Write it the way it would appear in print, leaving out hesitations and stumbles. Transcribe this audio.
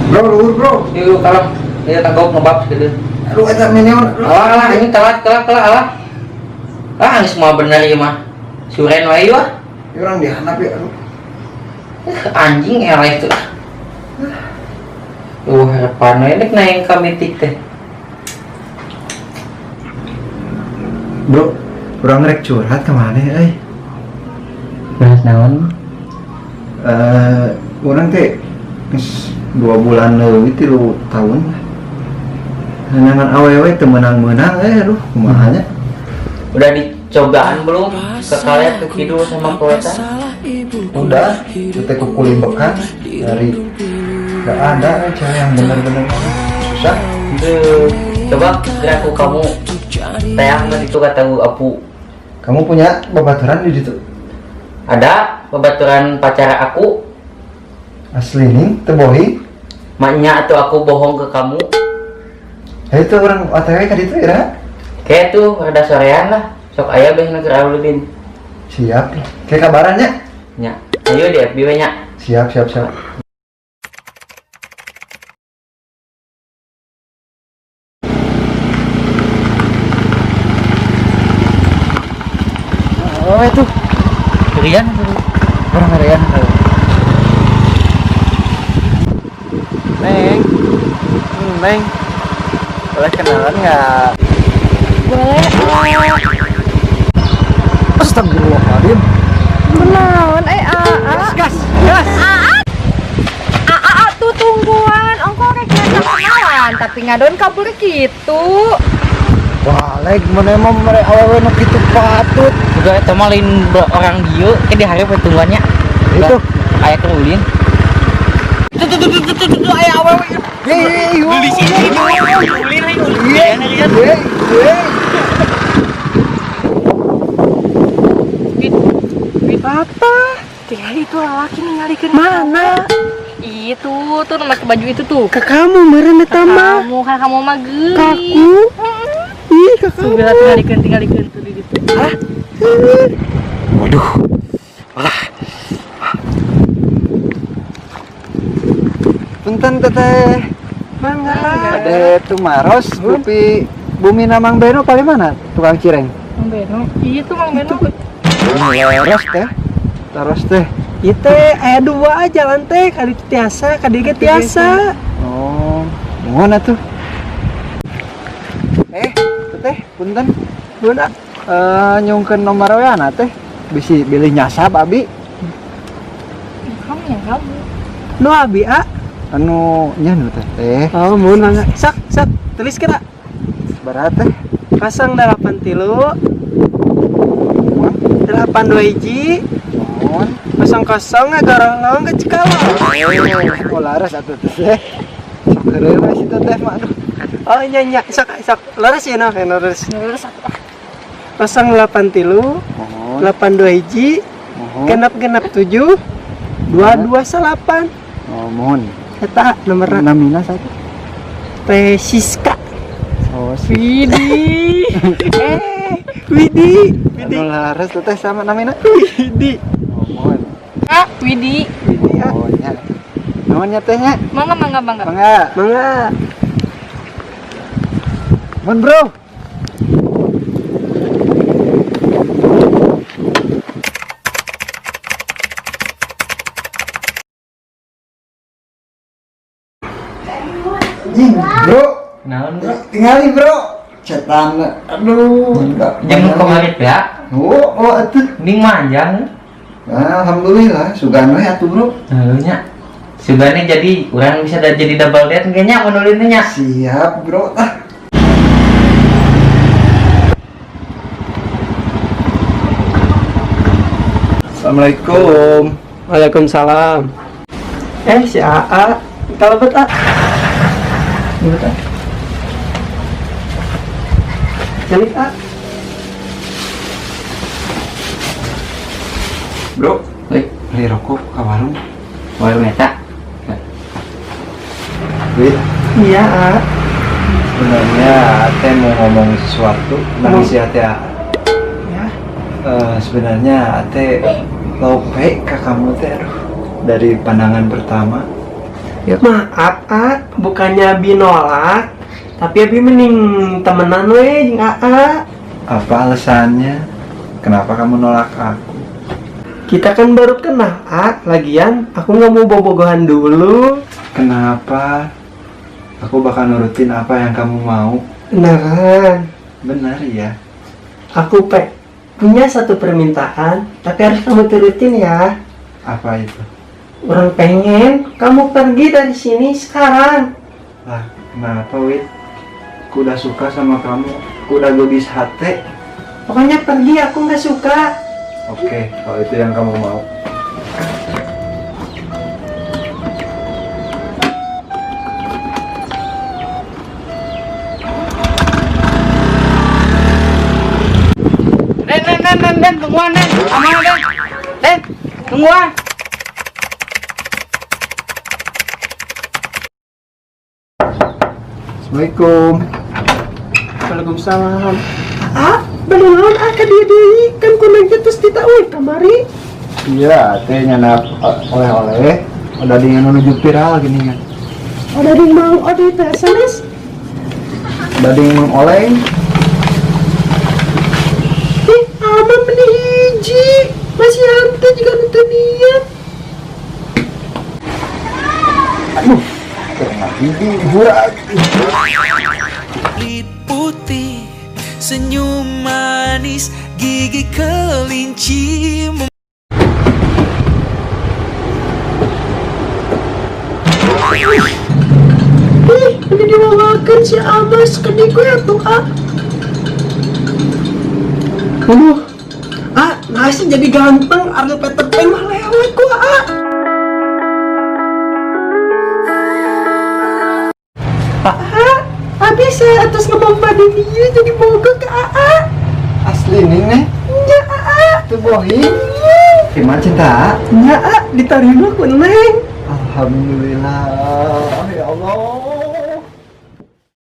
Bro, luhur, bro. Yuk, kalem. Ieu kagok ngebab gitu. Aduh, eta minion. Alah, alah, ini telat, telat, telat, alah. Ah, geus moal bener ieu mah. Suren wae ieu ah. Ini orang dihanap ya, aduh. Anjing eleh tuh. Harapan we nek naik ka mitik teh. Bro, urang rek curhat kemana euy? Bahas naon? Eh, urang teh geus 2 bulan leuwih 3 tahun lah. Neangan awewe teu meunang-meunang eh, aduh, kumaha nya? Udah dicobaan belum ke kalian ke kidul sama ke wetan? Udah, itu teh kukulibekan dari gak ada cewek yang bener-bener susah. Tuh, coba kira aku kamu teang itu kata aku. Kamu punya babaturan di situ? Ada babaturan pacar aku. Asli nih, teu bohong. Maknya atau aku bohong ke kamu? Ya itu orang OTW ka ditu ya. Kayak tuh rada sorean lah. Sok aya beh nu keur ulin. Siap. Kayak kabarannya? Nya. Ayo di FB we nya. Siap, siap, siap. Oh itu Rian. Orang Rian. Neng, Neng, boleh kenalan nggak? Boleh. Astagfirullahaladzim. Kunaon eh aa. Gas, gas. Aa tuh tungguan. Ongko rek ngajak kenalan tapi ngadon kabur gitu. Balik mana emang mereka awewe nu kitu patut. Juga eta mah lain orang dieu ke di hari tungguannya. Itu. Aya keur ulin. Tuh tuh tuh tuh tuh tuh aya awewe. Hei, Beli sini ulin ulin. Hei, hei. Apa? Tinggal itu laki ningalikeun. Mana? Itu tuh pakai baju itu tuh. Ke kamu meureun eta mah. Kamu kan kamu mah geulis. Kaku. Ih, ke Tuh kamu. bila tingalikeun tingalikeun tuh di ditu. Waduh. Punten teteh. Mangga. Ada tumaros kopi Bumi Namang Beno paling mana? Tukang cireng. Mang Beno. Iya tuh Mang Beno. Leres teh. Terus teh. Ieu teh aya dua jalan teh, ka ditu tiasa, ka dieu ge tiasa. Oh, mohon atuh. Eh, teteh, punten. Bunda, Eh, nyungkeun nomor WA na teh. Bisi bilih nyasab abi. Kamu yang kamu. Nu abi a. Anu nya nu teh teh. Oh, mun mangga. Sok, sok, tulis kira. Berat teh. 083 82 hiji Mohon. 00 ngagorolong ke Cikalong. Oh, laras atuh teh. Sok heureuy we si teteh mah aduh. Oh nya nya sok sok leres ya noh, leres. Leres atuh. 083 Mohon. 82 hiji Mohon. genap genap 7 229. Oh, mohon. Eta nomorna Namina satu. Teh Siska. Oh, si Widi. Eh, Widi. Widi. Anu laras teteh sama namina. Widi. Oh, mohon. Ah, Widi. Widi ah. Oh, nya. Nuhun nya teh nya. Mangga mangga mangga. Mangga. Mangga. Mun, Bro. Jing, bro, Naon bro? tinggali bro. Cetan, aduh, enggak. Jeung nu kemarin ya. Oh, oh, atuh. Mending manjang. Nah, alhamdulillah, sugan we atuh, bro. Heuh nya. Sugane jadi urang bisa jadi double date kayaknya mun ulin teh nya. Siap, bro. Ah. Assalamualaikum. Waalaikumsalam. Eh, si AA. Kalebet A. Kalebet A. Jalik A. Bro, Woi, beli rokok ke warung. Warung eta. Duit. Iya, A. Sebenarnya Ate mau ngomong sesuatu, nangis ya Ate. Ya. Sebenarnya Ate lope ke kamu teh, aduh, dari pandangan pertama. Ya, maaf, A, bukannya Abi nolak, tapi Abi mending temenan we jeung Aa. Apa alasannya? Kenapa kamu nolak aku? Kita kan baru kenal, A. Lagian aku nggak mau bobogohan dulu. Kenapa? Aku bakal nurutin apa yang kamu mau. Beneran. Benar ya? Aku punya satu permintaan, tapi harus kamu turutin ya. Apa itu? Urang pengen kamu pergi dari sini sekarang. Lah, kenapa, Wit? Aku udah suka sama kamu. Aku udah geulis hati. Pokoknya pergi, aku nggak suka. Oke, kalau itu yang kamu mau. Den, Den, Den, Den, Den, tungguan, Den. Aman, Den. Den, tungguan. Assalamualaikum. Waalaikumsalam. Ah, beli naon ah ka dieu deui? Kan ku Neng teh tos tita euy kamari. Iya, teh nyandak oleh-oleh. Udah di menuju viral gini kan. Ada yang mau ada teh sanes? Udah di mengoleng. Ih, ama meni hiji. Masih ante juga nu teu niat. Aduh, karena gigi burak. Kulit putih, senyum manis, gigi kelinci. Ih, ini diwawakan si Abbas ke gue atuh ah. Aduh, ah, nasi jadi ganteng, Ariel Peter Pan mah lewat gua ah. Ah, abis saya atas ngomong pada dia jadi boga ke AA. Asli nih, Neng. Nya AA. Itu bohong. Gimana cinta? Nya A, diterima ku Neng. Alhamdulillah. Ya Allah.